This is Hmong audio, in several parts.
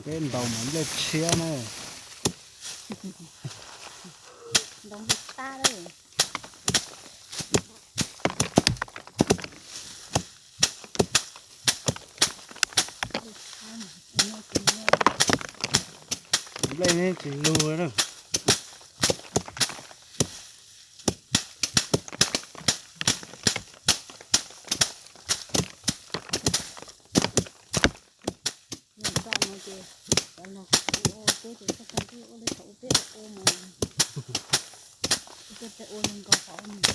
Peb ntaus mas nplej tshiab na. Ntaus nplej tshiab lawm. Nplej tsis lug na. Nws tso no ces cov laug ua ua peb ces txhob txog twb ua li thaum ub peb ua mus, ua peb ua li nkaus qhov mus.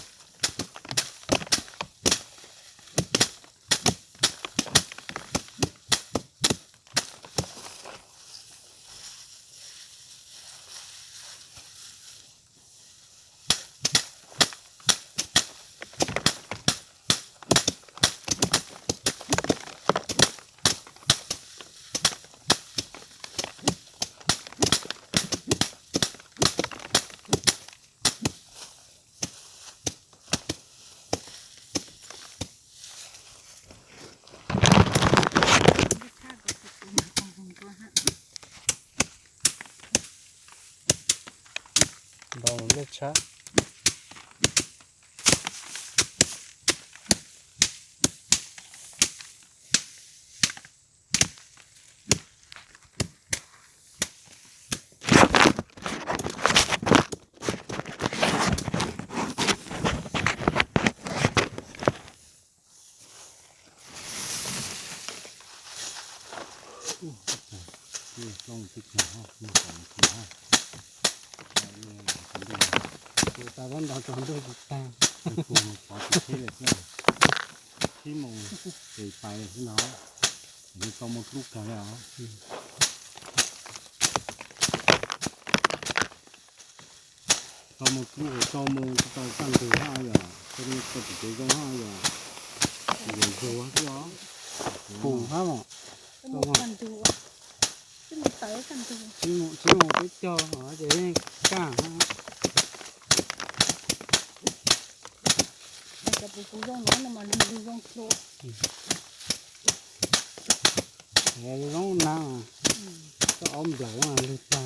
Ntaus nplej tshab. Tus tas pab ntaus tsaus ntuj tsis tag. Pov tsis tsheb lawm xwb, tsheb mus ces pais lawm xwb no. Nws tau mus dlub kawg li os. Tau mus dlub, tau mus tsis tau kaj ntug hab yom, tau mus tau tsis tau zoo hab yom. Yog zug xwb os. Pum hab os. Tsis mus peb caug ces yeej kaj hab. Cov pum zoo no mas lug zoo dua. Zoo na, koj aub nplawm lug tag.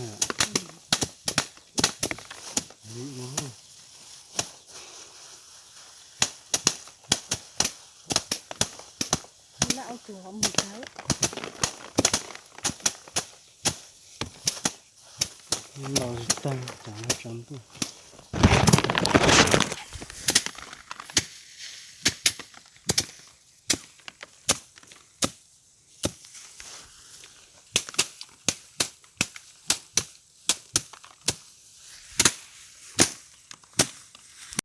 Ntaus tsis tag, tsam no tsaus ntuj.